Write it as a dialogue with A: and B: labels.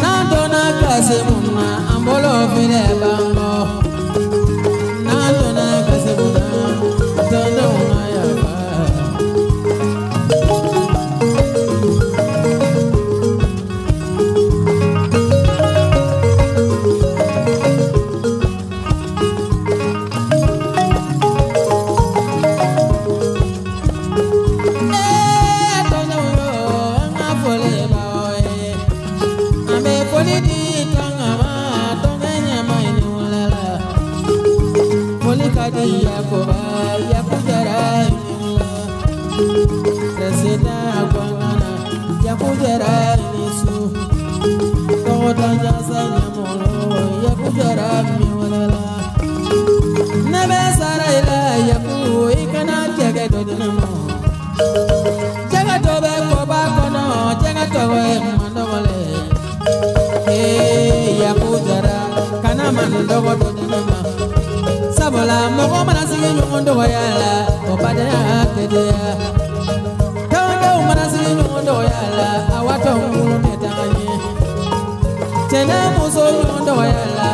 A: N'a donna kasi mun na an bolo filɛ banbɔ. ka di Yakuba Yaku Jara Président Gwangana Yaku Jara ni su Tɔgɔtanya sa ɲamɔgɔ Yaku Jara mi walala Ne bɛ sara i la Yaku i kana jɛgɛ dɔ di ne ma Jɛgɛ dɔ bɛ kɔba kɔnɔ jɛgɛ tɔgɔ ye mandɔgɔlɛ Ee Yaku Jara kana mandɔgɔ dɔ di ne ma Sabula mɔgɔ mana sigi ɲɔgɔn dɔgɔya la o badenya tɛ diya Tɔndenw mana sigi ɲɔgɔn dɔgɔya la a waatɔ ŋunu tɛ taga ɲɛ Cɛ n'a muso ɲɔgɔn dɔgɔya la